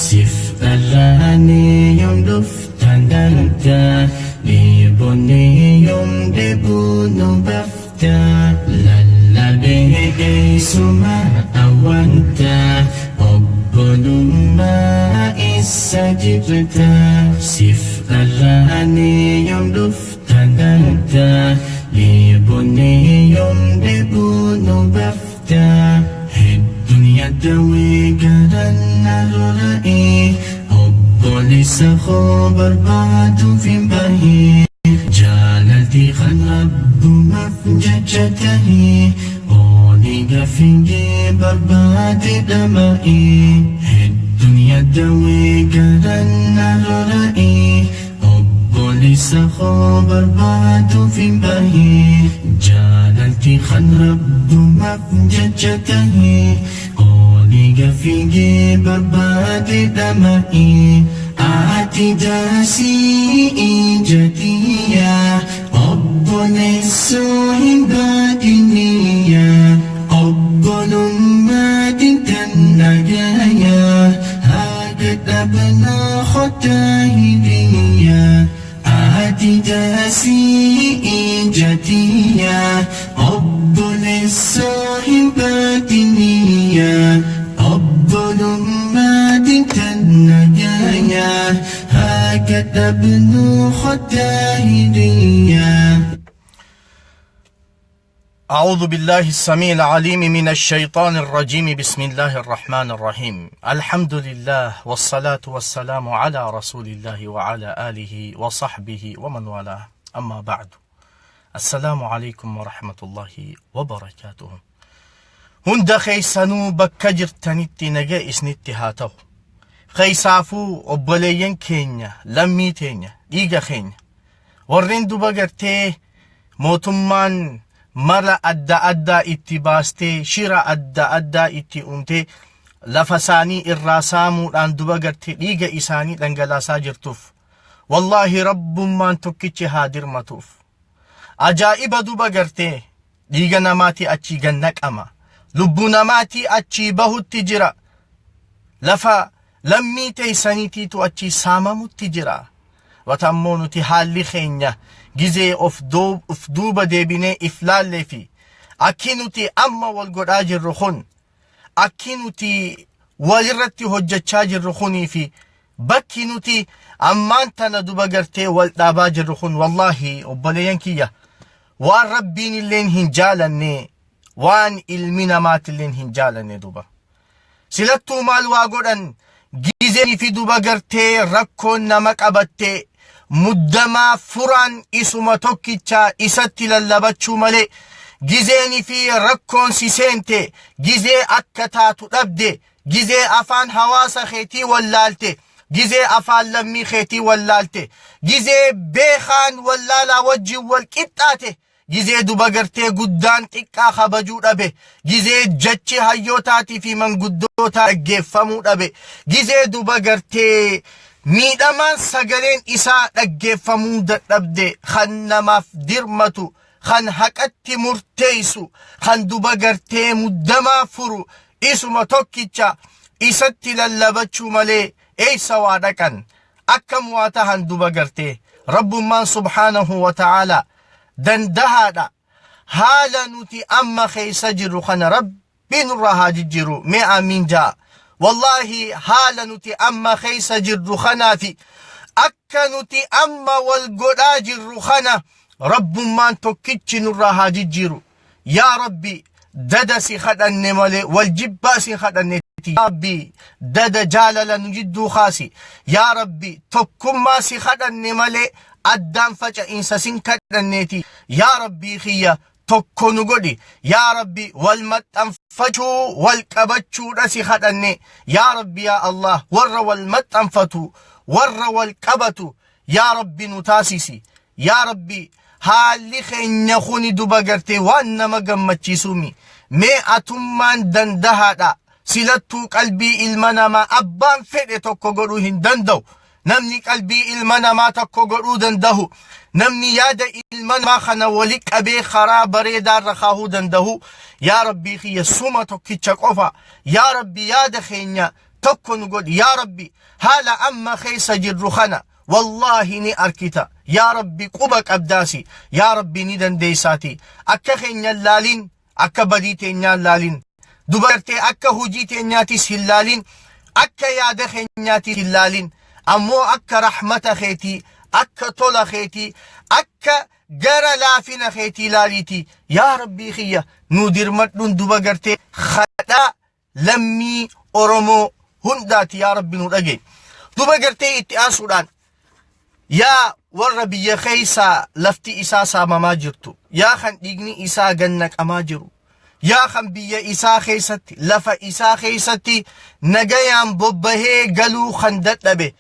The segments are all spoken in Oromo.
Sif dharraanii yoom dhuftan danta Dheebonnee yoom dheebuu nu bafta Lallabee eessuma awwanta Obbolummaa eessa jirta Sif dharraanii yoom dhuftan danta Dheebonnee yoom dheebuu nu bafta Hedduun yaadawee garaan na rora'ee Obboleessa koo barbaaduuf hin bahee Jaalalti kan rabbumaaf jecha tahee Olii gafingee barbaade dhama'ee Hedduun yaadawee garaan na rora'ee Obboleessa koo barbaaduuf hin bahee Jaalalti kan rabbumaaf jecha tahee Olii gafingee barbaade dhama'ee Ati daasii ijatiyaa Obboleessoo hin baadiniyaa Obbolummaa dintan nagayaa Haga dhabnaa kottaa hiriyaa Ati daasii ijatiyaa Obboleessoo hin baadiniyaa Obbolummaa dintan nagayaa Haga dhabnuu kottaa hiriyaa أعوذ بالله السميع العليم من الشيطان الرجيم. بسم الله الرحمن الرحيم. الحمد لله والصلاة والسلام على رسول الله وعلى آله وصحبه ومن والاه. أما بعد، السلام عليكم ورحمة الله وبركاته. Hunda keessanuu bakka jirtanitti naga isinitti haa ta'u. Keessaafuu obboleeyyan keenya, lammii teenya, dhiiga keenya warreen duba gartee mootummaan mala adda addaa itti baastee, shira adda addaa itti uumtee, lafa isaanii irraa saamuudhaan duba gartee dhiiga isaanii dhangalaasaa jirtuuf, wallaahi rabbummaan tokkichi haa dirmatuuf. Ajaa'iba! Duba gartee dhiiga namaatii achii gannaqama, lubbuu namaatii achii bahutti jira, lafa lammii teessaniitiitu achii saamamutti jira. Wata ammoo nuti haalli keenya gizee of duuba deebinee if laallee fi akki nuti amma wal godhaa jirru kun, akki nuti walirratti hojjechaa jirru kunii fi bakki nuti ammaan tana duba gartee wal dhaabaa jirru kun, wallaahi obboleeyyan kiyya, waan rabbiin illeen hin jaalanne, waan ilmi namaatilleen hin jaalanne. Duba silattuu maal waa godhan? Gizee fi duba gartee rakkoon nama qabatte muddamaa furaan isuma tokkichaa isatti lallabachuu malee, gizeenii fi rakkoon si seente, gizee akka taatu dhabde, gizee afaan hawaasa keetii wallaalte, gizee afaan lammii keetii wallaalte, gizee beekaan wallaalaa wajjin wal qixxaate, gizee duba gartee guddaan xiqqaa kabajuu dhabe, gizee jechi hayyootaatii fi manguddootaa dhaggeeffamuu dhabe, gizee duba gartee miidhamaan sagaleen isaa dhaggeeffamuu dadhabde, kan namaaf dirmatu, kan haqatti murteessu, kan duba gartee muddamaa furu isuma tokkicha, isatti lallabachuu malee eessa waa dhaqan? Akkam waa tahan? Duba gartee rabbummaan subhaanahu wa ta'aalaa dandahaadha. Haala nuti amma keessa jirru kana rabbi nurraa haa jijjiiru. Mee amiin jaa. Wallaahi haala nuti amma keessa jirru kanaafi akka nuti amma wal godhaa jirru kana rabbummaan tokkichi nurraa haa jijjiiru. Yaa rabbi, dada si kadhanne malee wal jibbaa si kadhanne. Yaa rabbi, dada jaalala nu jidduu kaasi. Yaa rabbi, tokkummaa si kadhanne malee addaan faca'iinsa sin kadhanneeti. Yaa rabbii kiyya, tokko nu godhi. Yaa rabbi, wal maxxanfachuu, wal qabachuudha si kadhanne. Yaa rabbi, yaa allah, warra wal maxxanfatu, warra wal qabatu yaa rabbi nu taasisi. Yaa rabbi, haalli keenya kuni duba gartee waan nama gammachiisuumi. Mee atummaan dandahaadha. Silattuu qalbii ilma namaa abbaan fedhe tokko godhuu hin danda'u. Namni qalbii ilma namaa tokko godhuu danda'u, namni yaada ilma namaa kana wali qabee karaa bareedaarra kaahuu danda'u, yaa rabbii kiyya, suma tokkicha qofa. Yaa rabbi, yaada keenya Tokko nu godhi yaa Rabbi. Haala amma keessa jirru kana wallaahi ni arkita yaa Rabbi, quba qabdaasi yaa Rabbi, ni dandeessaati. Akka keenya hin laalin, akka badii teenyaa hin laalin, dubartee akka hojii teenyaatis hin laalin, akka yaada keenyaatis hin laalin, ammoo akka rahmata keetii, akka tola keetii, akka gara laafina keetii laaliiti yaa Rabbii kiyya nu dirmadhuun duba gartee kadhaa lammii Oromoo hundaati. Yaa Rabbi, nu dhage. Duba gartee itti aansuudhaan, yaa warra biyya keessaa lafti isaa saamamaa jirtu, yaa kan dhiigni isaa gannaqamaa jiru, yaa kan biyya isaa keessatti, lafa isaa keessatti nagayaan bobbahee galuu kan dadhabe,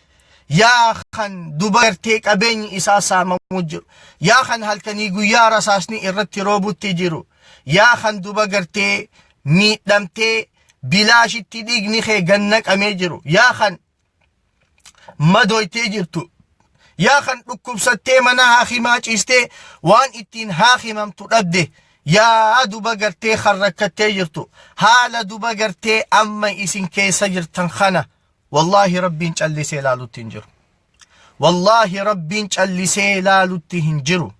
yaa kan duba gartee qabeenyi isaa saamamuu jiru, yaa kan halkanii guyyaa rasaasni irratti roobutti jiru, yaa kan duba gartee miidhamtee bilaashitti dhiigni kee gannaqamee jiru, yaa kan madoytee jirtu, yaa kan dhukkubsattee mana haakimaa ciistee waan ittiin haakimamtu dhabde, yaa duba gartee kan rakkattee jirtu, haala duba gartee amma isin keessa jirtan kana wallaahi Rabbiin callisee ilaalutti hin jiru. Wallaahi Rabbiin callisee ilaalutti hin jiru.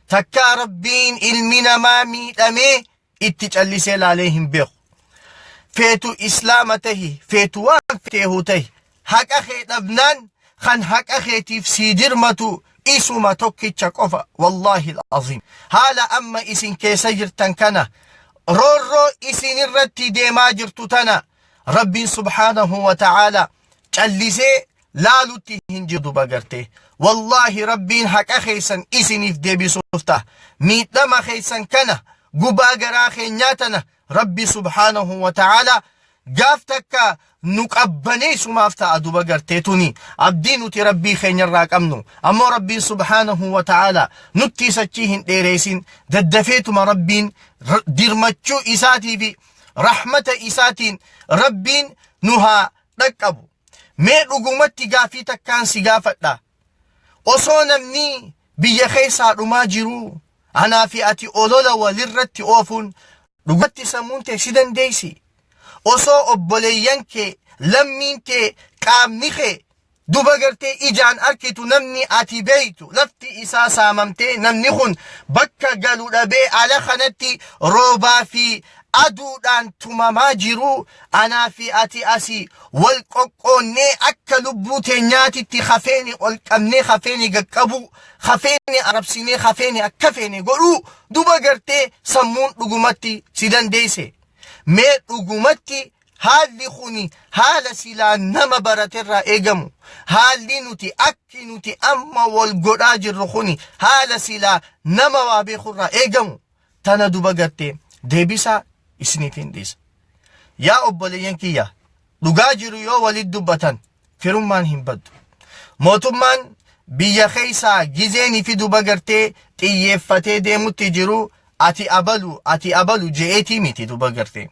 Takkaa Rabbiin ilmi namaa miidhamee itti callisee ilaalee hin beeku. Feetu Islaama tahi, feetu waan feehu tahi, haqa kee dhabnaan kan haqa keetiif sii dirmatu isuma tokkicha qofa. Wallaahi aziim. Haala amma isin keessa jirtan kana, roorroo isin irratti deemaa jirtu tana, Rabbiin subhaanahu wa ta'aala callisee laalutti hin jiru duba gartee. Wallaahi Rabbiin haqa keessan isiniif deebisuuf ta'a. Miidhama keessan kana, gubaa garaa keenyaa tana, Rabbi subhaanahu wa ta'aala gaaf takka nu qabbaneessumaaf ta'a duba gartee. Tuni abdii nuti Rabbii keenyarraa qabnu. Ammoo Rabbiin subhaanahu wa ta'aala nutti sachii hin dheereessin, daddafeetuma Rabbiin dirmachuu isaatii fi rahmata isaatiin Rabbiin nu haa dhaqqabu. Mee dhugumatti gaafii takkaan si gaafadha. Osoo namni biyya keessaa dhumaa jiruu anaa fi ati olola walirratti oofuun dhugatti sammuun tee si dandeessi? Osoo obboleeyyan kee, lammiin tee, qaamni kee duba gartee ijaan arkitu, namni ati beeytu lafti isaa saamamtee, namni kun bakka galu dhabee ala kanatti roobaa fi aduudhaan tumamaa jiru, anaa fi ati asii wal qoqqoonnee akka lubbuu teenyaatitti hafeeni ol qabnee, hafeeni gaqqabuu, hafeeni arabsinee, hafeeni akka feene godhuu duba gartee sammuun dhugumatti si dandeesse? Mee dhugumatti haalli kuni haala silaa nama baraterraa eegamu? Haalli nuti akki nuti amma wal godhaa jirru kuni haala silaa nama waa beekurraa eegamu? Tana duba gartee deebisaa isiniif hin dhiisa. Yaa obboleeyyan kiyya, dhugaa jiru yoo walit dubbatan firummaan hin baddu. Mootummaan biyya keessaa gizeenii fi duba gartee xiyyeeffatee deemutti jiru ati abalu, ati abalu je'eetii miti duba gartee.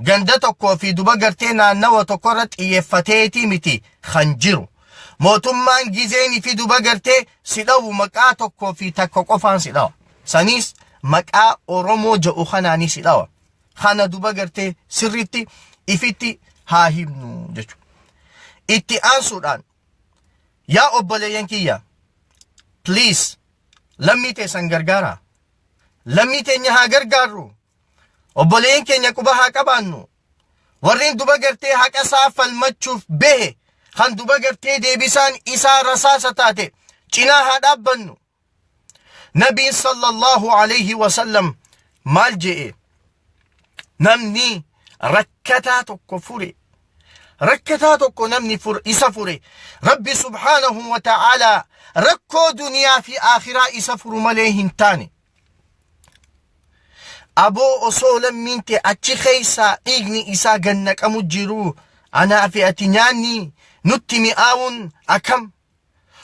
Ganda tokkoo fi duba gartee naannawa tokkorra xiyyeeffateetii miti kan jiru. Mootummaan gizeenii fi duba gartee si dhawu maqaa tokkoo fi takka qofaan si dhawa. Saniis maqaa Oromoo jedhu kanaanii si dhawa. Kana duba gartee sirriitti ifitti haa himnu jechuudha. Itti aansuudhaan, yaa obboleeyyan kiyya, please lammii teessan gargaaraa. Lammii teenya haa gargaarru. Obboleeyyan keenya quba haa qabaannu. Warreen duba gartee haqa isaa falmachuuf bahe, kan duba gartee deebisaan isaa rasaasa taate, cinaa haa dhaabbannu. Nabiin sallallahu alayhi wasallam maal je'e? Namni rakkataa tokko fure, rakkataa tokko namni isa fure, Rabbi subhaanahu wa ta'aalaa rakkoo duniyaa fi aakhiraa isa furu malee hin taane. Aboo, osoo lammiin ta'e achi keessaa dhiigni isaa gannaqamu jiru anaa fi ati nyaanni nutti mi'aawuun akkam?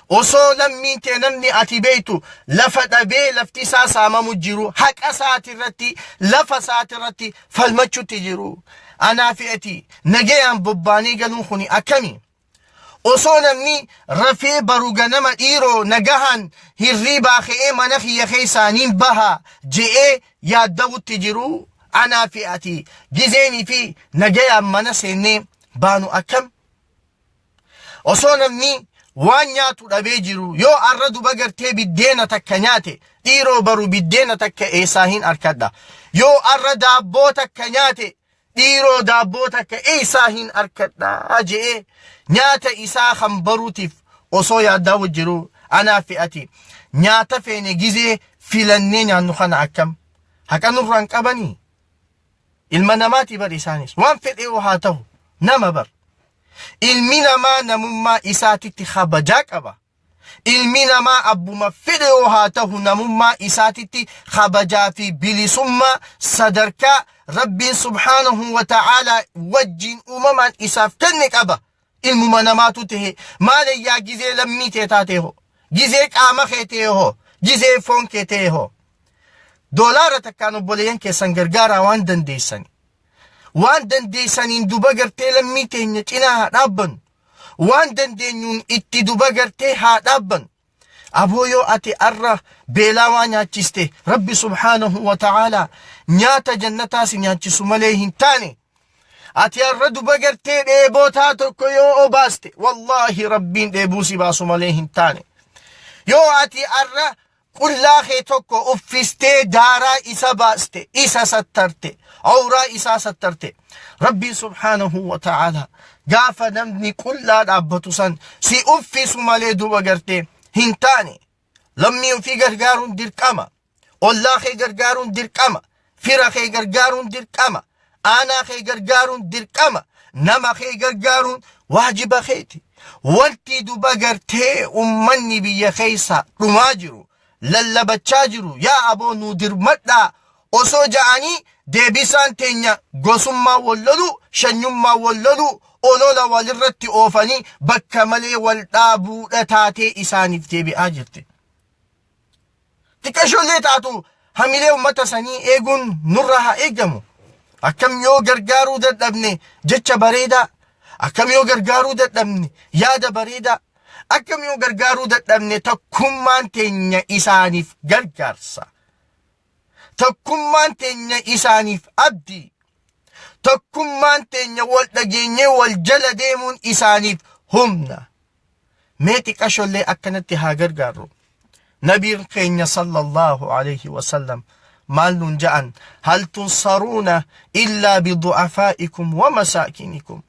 Osoo lammiin ta'e, namni ati beektu lafa dhabee lafti isaa saamamu jiru, haqa isaati irratti, lafa isaati irratti falmachuutti jiru, anaa fi ati nagayaan bobbaanee galuun kuni akkami? Osoo namni rafee baru ganama dhiiroo nagahaan hirriibaa ka'ee mana kiyya keessaa niin baha je'ee yaaddawutti jiru, anaa fi ati gizeenii fi nagayaan mana seennee baanu akkam? Osoo namni waan nyaatu dhabee jiru yoo arra duba gartee biddeena takka nyaate, dhiiroo baru biddeena takka eessaa hin arkadha? Yoo arra daabboo takka nyaate, dhiiroo daabboo takka eessaa hin arkadha je'ee nyaata isaa kan baruutiif osoo yaaddaa jiru, anaa fi ati nyaata feene gizee filannee nyaannu kana akkam haqa nurraan qabanii? Ilma namaati bar isaanis, waan fedhee haa ta'u nama bar. Ilmi namaa namummaa isaatitti kabajaa qaba. Ilmi namaa abbuma fedhe yoo haa ta'u namummaa isaatitti kabajaa fi bilisummaa sadarkaa Rabbiin subhaanahu wa ta'aalaa wajjiin uumamaan isaaf kenne qaba. Ilmuma namaatu tahe maalayyaa gizee lammii tee taatee hoo, gizee qaama kee ta'e hoo, gizee foon kee ta'e hoo. Doolaara takkaan obboleeyyan keessan gargaaraa waan dandeessani. Waan dandeessaniin duba gartee lammii teenya cinaa haa dhaabbannu. Waan dandeenyuun itti duba gartee haa dhaabbannu. Aboo, yoo ati arra beelaa waa nyaachiste, Rabbi subhaanahu wa ta'aalaa nyaata jannataa si nyaachisu malee hin taane. Ati arra duba gartee dheebotaa tokko yoo obaaste, wallaahi Rabbiin dheebuu si baasu malee hin taane. Yoo ati arra qullaa kee tokko uffistee daaraa isa baaste, isa sattarte, awraa isaa sattarte, Rabbiin subhaanahu wa ta'aalaa gaafa namni qullaa dhaabbatu san si uffisu malee duba gartee hin taane. Lammii ofii gargaaruun dirqama. Ollaa kee gargaaruun dirqama. Fira kee gargaaruun dirqama. Aanaa kee gargaaruun dirqama. Nama kee gargaaruun waajiba keeti. Wanti duba gartee ummanni biyya keessa dhumaa jiru, lallabachaa jiru, yaa aboo nuu dirmadhaa osoo ja'anii, deebisaan teenya gosummaa wal loluu, shanyummaa wal loluu, olola walirratti oofanii bakka malee wal dhaabuudha taatee isaaniif deebi'aa jirti. Xiqqashoollee taatu hamilee uummata sanii eeguun nurraa haa eegamu. Akkam yoo gargaaruu dadhabne jecha bareedaa, akkam yoo gargaaruu dadhabne yaada bareedaa, akkam yoo gargaaruu dadhabne tokkummaan teenya isaaniif gargaarsa. Tokkummaan teenya isaaniif abdii. Tokkummaan teenya wal dhageenyee wal jala deemuun isaaniif humna. Mee xiqqashollee akkanatti haa gargaarru. Nabiin keenya sallallahu alayhi wasallam maal nuun ja'an? Hal tunsaruuna illaa bidu'afaa'ikum wa masaakinikum.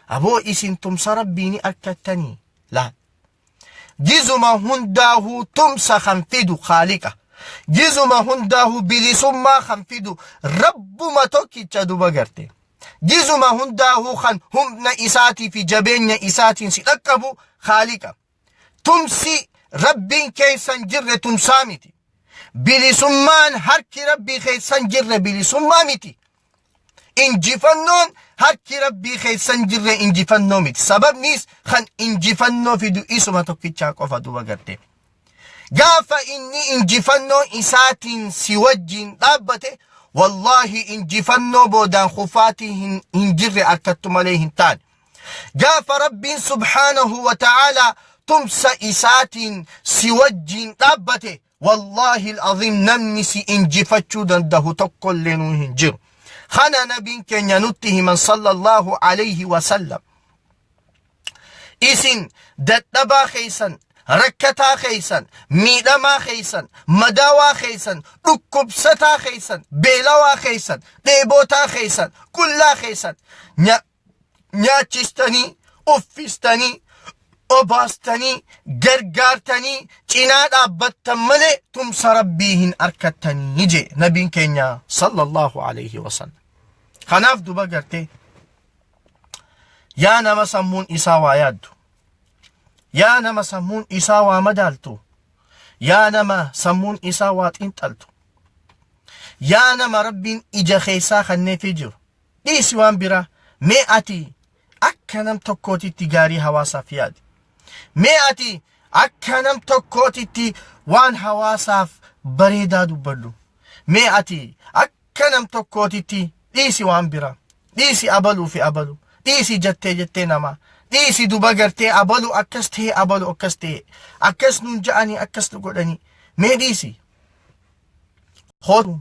Aboo, isin tumsa Rabbii ni arkattanii laal. Gizuma hundaahuu tumsa kan fidu Khaaliqa. Gizuma hundaahuu bilisummaa kan fidu Rabbuma tokkicha duba garte. Gizuma hundaahuu kan humna isaatii fi jabeenya isaatiin si dhaqqabu Khaaliqa. Tumsi Rabbiin keessan jirre tumsaa miti. Bilisummaan harki Rabbii keessan jirre bilisummaa miti. Injifannoon harki Rabbii keessan jirre injifannoo miti. Sababnis kan injifannoo fidu isuma tokkichaa qofa duba garte. Gaafa inni injifannoo isaatiin si wajjin dhaabbate, wallaahi injifannoo boodaan kufaatii hin jirre harkattu malee hin taane. Gaafa Rabbiin subhaanahu wa ta'aalaa tumsa isaatiin si wajjin dhaabbate, wallaahi al-aziim namni si injifachuu danda'u tokkollee nuu hin jiru. Kana nabiin keenya nutti himan sallallahu alayhi wa sallam. Isin dadhabaa keessan, rakkataa keessan, miidhamaa keessan, madaawaa keessan, dhukkubsataa keessan, beelawaa keessan, dheebotaa keessan, qullaa keessan nyaachistanii, uffistanii, obaastanii, gargaartanii, cinaa dhaabbattan malee tumsa Rabbii hin arkattanii jee nabiin keenya sallallahu alayhi wasallam. Kanaaf duba gartee yaa nama sammuun isaa waa yaaddu, yaa nama sammuun isaa waa madaaltu, yaa nama sammuun isaa waa xiinxaltu, yaa nama Rabbiin ija keessaa kanneefii jiru, dhiisi waan biraa, mee ati akka nam tokkootitti gaarii hawaasaaf yaadi. Mee ati akka nam tokkootitti waan hawaasaaf bareedaa dubbadhu. Mee ati akka nam tokkootitti dhiisi waan biraa, dhiisi abaluu fi abaluu, dhiisi jettee jettee namaa, dhiisi duba gartee abalu akkas ta'e, abalu akkas ta'e, akkas nuun ja'anii, akkas nu godhanii, mee dhiisi. Hootu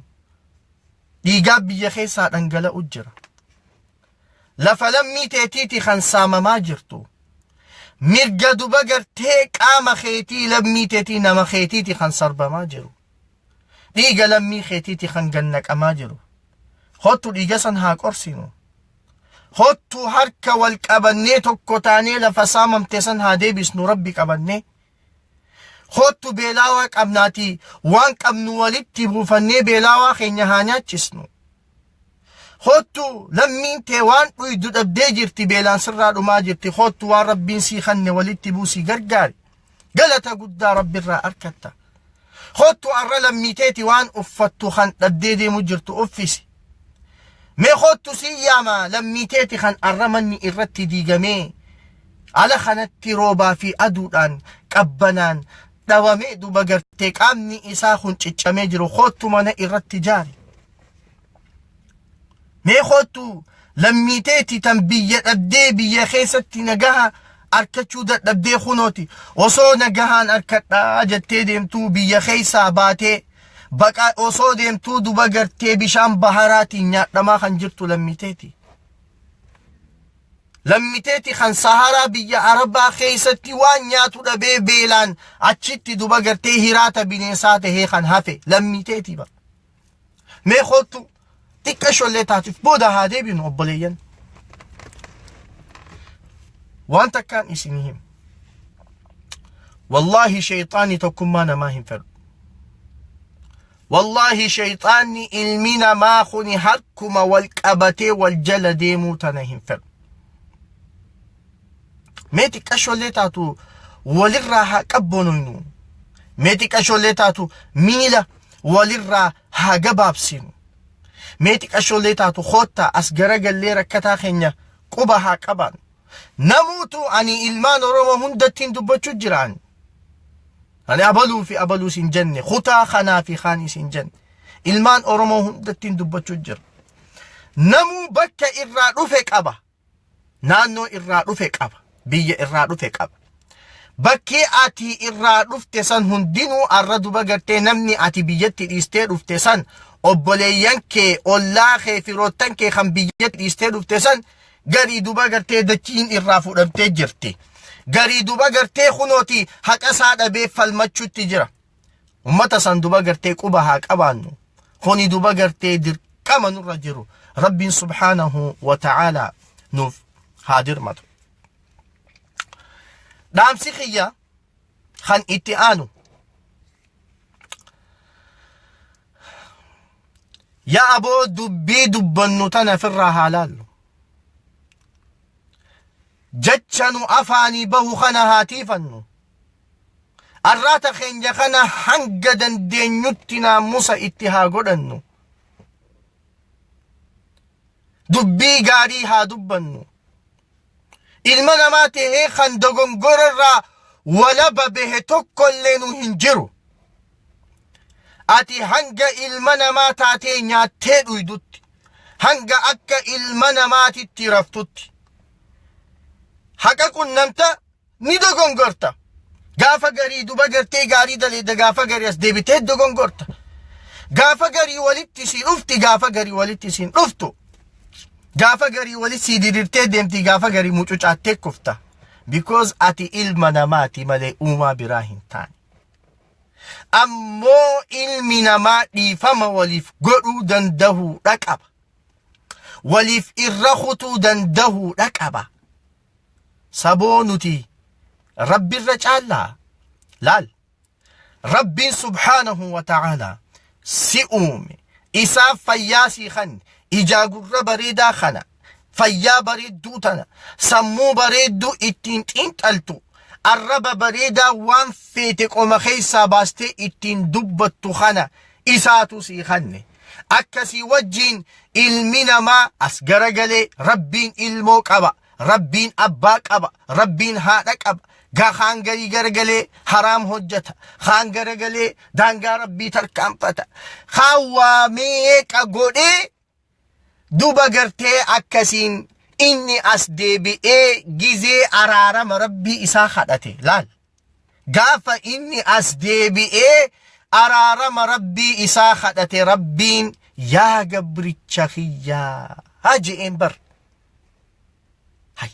dhiigaa biyya keessaa dhangala'u jira. Lafa lammii teetiiti kan saamamaa jirtu. Mirga duba gartee qaama keetii lammii teetii nama keetiiti kan sarbamaa jiru. Dhiiga lammii keetiiti kan gannaqamaa jiru. Kottu dhiiga san haa qorsinu. Kottu harka wal qabannee tokko taanee lafa saamamte san haa deebisnu rabbi qabannee. Kottu beelaawaa qabnaatii waan qabnu walitti buufannee beelaawaa keenya haa nyaachisnu. Kottu lammiin tee waan dhuydu dhabdee jirti beelaan sirraa dhumaa jirti kottu waan rabbiin sii kanne walitti buusii gargaari. Galata guddaa rabbirraa arkatta. Kottu arra lammii teeti waan uffattu kan dhabdee deemu jirtu uffisi. Mee kottu sii yaama lammii teeti kan arra manni irratti diigamee ala kanatti roobaa fi aduudhaan qabbanaan dhawamee duba gartee qaamni isaa kun ciccamee jiru kottu mana irratti jaari. Mee kottu lammii teeti tan biyya dhabdee biyya keessatti nagaha arkachuu dadhabdee kunooti osoo nagahaan arkadhaa jettee deemtuu biyya keessaa baatee baqa osoo deemtuu duba gartee bishaan baharaatiin nyaadhamaa kan jirtu lammii teeti. Lammii teeti kan saharaa biyya arabaa keessatti waan nyaatu dhabee beelaan achitti duba gartee hiraata bineensaa tahee kan hafe lammii teeti bara. Mee kottu xiqqashollee taatuuf booda haa deebinu obboleeyyan. Waan takkaan isinii hima. Wallaahi shayxaanni tokkummaa namaa hin fedhu. Wallaahi shayxaanni ilmi namaa kuni harkuma wal qabatee wal jala deemuu tana hin fedhu. Mee xiqqashollee taatu walirraa haa qabbonoynu. Mee xiqqashollee taatu miila walirraa haa gabaabsinu. Mee xiqqashollee taatu koottaa as garagallee rakkataa keenya quba haa qabaannu. Namuutu ani ilmaan Oromoo hundattiin dubbachuu jiraan. Ani abaluu fi abaluus hin jenne kutaa kanaa fi kaanis hin jenne. Ilmaan Oromoo hundattiin dubbachuu jira. Namuu bakka irraa dhufe qaba. Naannoo irraa dhufe qaba. Biyya irraa dhufe qaba. Bakkee ati irraa dhufte san hundinuu arra duba gartee namni ati biyyatti dhiistee dhufte san obboleeyyan kee ollaa kee firoottan kee kan biyyatti dhiistee dhufte san garii duba gartee dachiin irraa fuudhamtee jirti. Garii duba gartee kunooti haqa isaa dhabee falmachuutti jira. Ummata san duba gartee quba haa qabaannu. Kuni duba gartee dirqama nurra jiru. Rabbiin subhaanahu wa ta'aalaa nuuf haa dirmatu. Dhaamsi kiyya kan itti aanu. Yaa aboo dubbii dubbannu tana firraa haa laallu. Jecha nu afaanii bahu kana haa tiifannu. Arraata keenya kana hanga dandeenyutti naamusa itti haa godhannu. Dubbii gaarii haa dubbannu. Ilma namaa tahee kan dogongora irraa walaba bahe tokkollee nu hin jiru. Ati hanga ilma namaa taatee nyaattee dhuydutti, hanga akka ilma namaatitti raftutti. Haqa qunnamta ni dogongorta. Gaafa garii duba gartee gaarii daleedda gaafa garii as deebitee dogongorta. Gaafa garii walitti si dhufti gaafa garii walitti si hin dhuftu. Gaafa garii walitti si diriirtee deemti gaafa garii mucucaattee kufta. Because ati ilma namaati malee uumaa biraa hin taane. Ammoo ilmi namaa dhiifama waliif godhuu dandahuudha qaba. Waliif irra kutuu dandahuudha qaba. Saboo nuti Rabbirra caallaa? Laal. Rabbiin subhaanahu wa ta'aalaa si uume isaaf fayyaa sii kanne ijaa gurra bareedaa kana fayyaa bareedduu tana sammuu bareedduu ittiin xiinxaltu arraba bareedaa waan feete qoma keessaa baastee ittiin dubbattu kana isaatu sii kanne akkasii wajjiin ilmi namaa as garagalee rabbiin ilmoo qaba Rabbiin abbaa qaba, Rabbiin haadha qaba. Gaa kaan garii garagalee haraam hojjata, kaan garagalee daangaa Rabbii tarkaanfata. Kaan waa meeqa godhee duba gartee akkasiin inni as deebi'ee gizee araarama Rabbii isaa kadhate laal. Gaafa inni as deebi'ee araarama Rabbii isaa kadhate Rabbiin yaa gabricha kiyyaa je'een bar. Hay.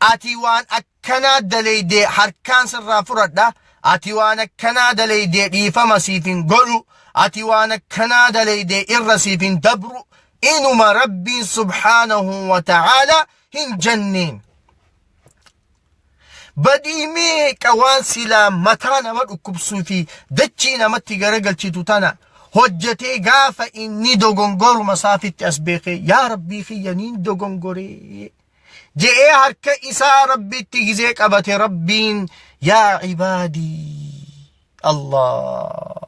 Ati waan akkanaa daleeydee harkaan sirraa fudhadha. Ati waan akkanaa daleeydee dhiifama siif hin godhu. Ati waan akkanaa daleeydee irra siif hin dabru. Inuma Rabbiin subhaanahu wa ta'aalaa hin jenneen. Badii meeqa waan silaa mataa nama dhukkubsuu fi dachii namatti garagalchitu tana hojjetee gaafa inni dogongoruma isaafitti as beekee yaa Rabbii kiyya niin dogongoree je'ee harka isaa Rabbitti gizee qabate Rabbiin yaa cibaadii Allah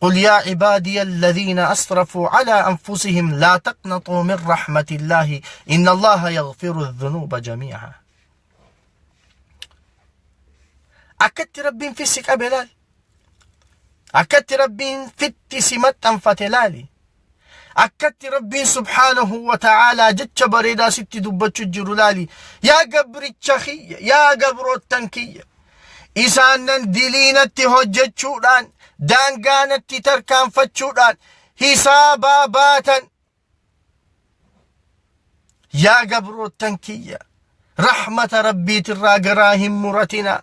قل يا عبادي الذين أسرفوا على أنفسهم لا تقنطوا من رحمة الله إن الله يغفر الذنوب جميعا. Akkatti Rabbiin fissi qabe laali. Akkatti Rabbiin fitti si maxxanfate laali. Akkatti Rabbiin subhaanahu wa ta'aalaa jecha bareedaa sitti dubbachuu jiru laali. Yaa gabricha kiyya, yaa gabroottan kiyya. Isaanan diliinatti hojjechuudhaan, daangaanatti tarkaanfachuudhaan hisaabaa baatan. Yaa gabroottan kiyya, rahmata Rabbiitirraa garaa hin muratinaa.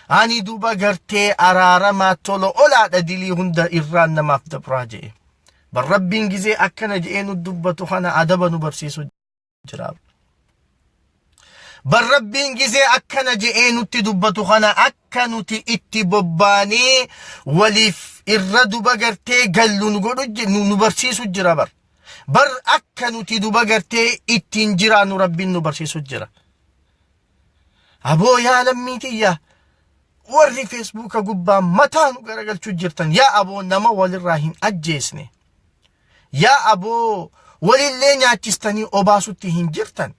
Ani duba gartee araaramaa tola olaadha dilii hunda irraan namaaf dabraa je'e. Bar Rabbiin gizee akkana je'ee nu dubbatu kana adaba nu barsiisu jira. Bar Rabbiin gizee akkana je'ee nutti dubbatu kana akka nuti itti bobbaanee waliif irra duba gartee gallu nu godhu nu barsiisu jira bar. Bar akka nuti duba gartee ittiin jiraannu Rabbiin nu barsiisu jira. Aboo yaa lammii tiyya warri feesbuuka gubbaa mataa nu garagalchuu jirtan yaa aboo nama walirraa hin ajjeesne. Yaa aboo walillee nyaachistanii obaasutti hin jirtan.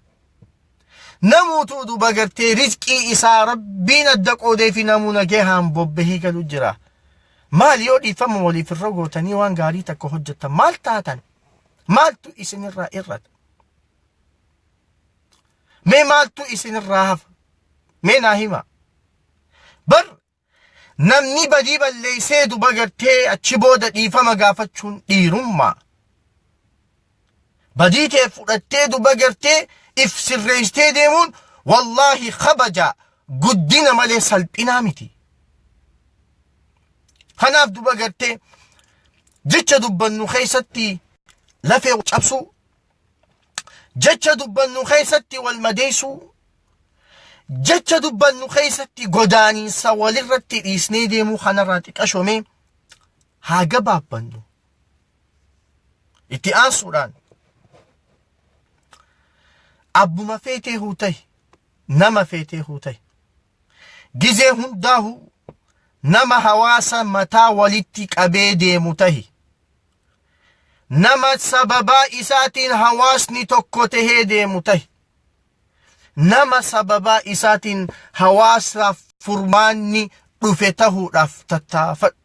Namuutuu duba gartee rizqii isaa Rabbiin adda qoodee fi namuu nagahaan bobbahee galu jira. Maal yoo dhiifama waliif irra gootanii waan gaarii takka hojjettan maal taatan? Maaltu isinirraa irrata? Mee maaltu isinirraa hafa? Mee naa hima. Bar namni badii balleessee duba gartee achi booda dhiifama gaafachuun dhiirummaa. Badii tee fudhattee duba gartee if sirreessitee deemuun wallaahi kabaja guddina malee salphinaa miti. Kanaaf duba gartee jecha dubbannu keessatti lafee cabsuu, jecha dubbannu keessatti wal madeessuu, jecha dubbannu keessatti godaaniinsa walirratti dhiisnee deemuu kanarraa xiqqashomee haa gabaabbannu. Itti aansuudhaan abbuma feetee huu tahi nama feetee huu tahi gizee hundaahu nama hawaasa mataa walitti qabee deemu tahi nama sababaa isaatiin hawaasni tokko tahee deemu tahi nama sababaa isaatiin hawaasaaf furmaanni dhufe tahuudhaaf tattaafadhu.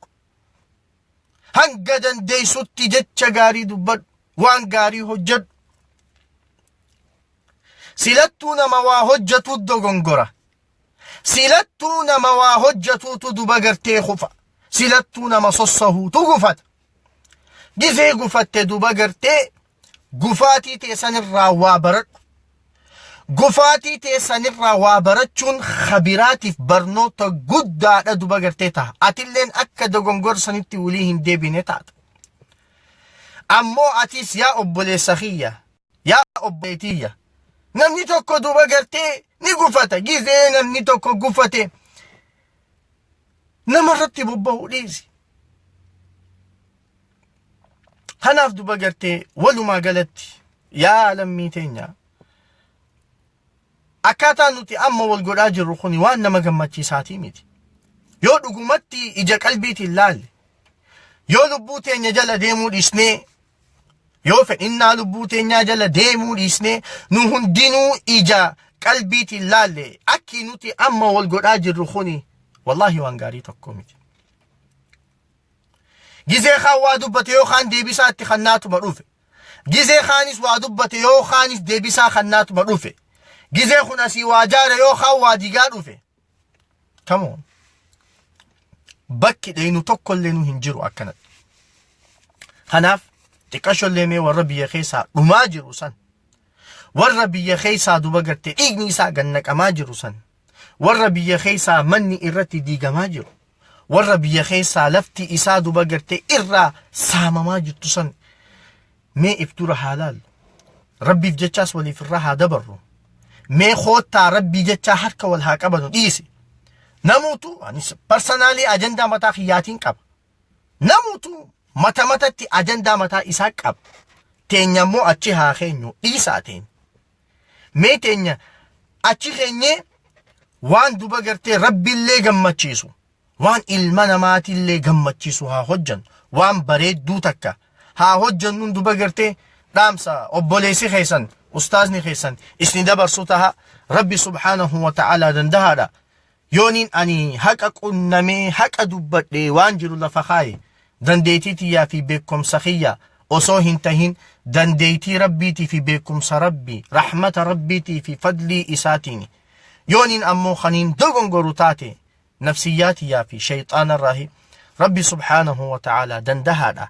Hanga dandeessutti jecha gaarii dubbadhu, waan gaarii hojjedhu. Silattuu nama waa hojjetu dogongora. Silattuu nama waa hojjetuutu duba gartee kufa. Silattuu nama sossohuutu gufata. Gizee gufatte duba gartee gufaatii teessanirraa waa baradhu. Gufaatii teessanirraa waa barachuun khabiraatiif barnoota guddaadha duba gartee ta'a. Atilleen akka dogongora sanitti walii hin deebine taata. Ammoo atis yaa obboleessa kiyya, yaa obboleetiyya. Namni tokko duba gartee ni gufata. Gizee namni tokko gufate namarratti bobba'uu dhiisi. Kanaaf duba gartee walumaa galatti yaa lammii teenya akkaataa nuti amma wal godhaa jirru kun waan nama gammachiisaatii miti. Yoo dhugumatti ija qalbiitiin laalle, yoo lubbuu teenya jala deemuu dhiisnee, yoo fedhinnaa lubbuu teenyaa jala deemuu dhiisnee nu hundinuu ija qalbiitiin laalle akki nuti amma wal godhaa jirru kuni wallaahi waan gaarii tokko miti. Gizee kaan waa dubbate yoo kaan deebisaa itti kannaatuma dhufe. Gizee kaanis waa dubbate yoo kaanis deebisaa kannaatuma dhufe. Gizee kun asii waa jaare yoo kaan waa digaa dhufe. Come on. Bakki dheeynu tokkollee nu hin jiru akkanatti. Kanaaf xiqqashollee mee warra biyya keessaa dhumaa jiru san. Warra biyya keessaa duba gartee dhiigni isaa gannaqamaa jiru san, warra biyya keessaa manni irratti diigamaa jiru, warra biyya keessaa lafti isaa duba gartee irraa saamamaa jirtu san mee if dura haa laallu. Rabbiif jechaas waliif irraa haa dabarru. Mee koottaa Rabbii jechaa harka wal haa qabanu dhiisi. Namuutu anis personally ajandaa mataa kiyyaatiin qaba. Namuutu mata matatti ajandaa mataa isaa qaba. Teenya immoo achi haa keenyu, dhiisaa teenya. Mee teenya achi keenyee waan duba gartee Rabbiillee gammachiisu, waan ilma namaatillee gammachiisu haa hojjannu, waan bareedduu takka haa hojjannuun duba gartee dhaamsa obboleessi keessan, ustaazni keessan isni dabarsu taha. Rabbi subhaanahu wa ta'aalaa dandahaadha. Yooniin ani haqa qunnamee haqa dubbadhe, waan jiru lafa kaaye, dandeettii tiyyaa fi beekumsa kiyya osoo hin tahin dandeettii Rabbiitii fi beekumsa Rabbii, rahmata Rabbiitii fi fadlii isaatiin. Yooniin ammoo kaniin dogongoru taate nafsiyyaa tiyyaa fi shayxaanarraahi. Rabbi subhaanahu wa ta'aalaa dandahaadha.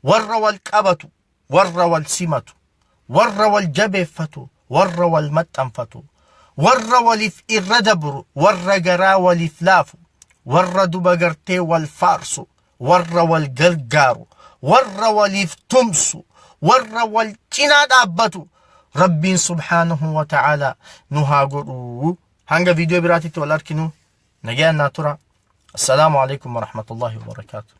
Warra wal qabatu, warra wal simatu, warra wal jabeeffatu, warra wal maxxanfatu, warra waliif irra dabru, warra garaa waliif laafu, warra duba gartee wal faarsu, warra wal gargaaru, warra waliif tumsu, warra wal cinaa dhaabbatu Rabbiin subhaanahu wa ta'aalaa nu haa godhu. Hanga viidiyoo biraatitti wal arkinu nagayaan naa tura. Assalaamu alaikum warahmatullahi wabarakaatu.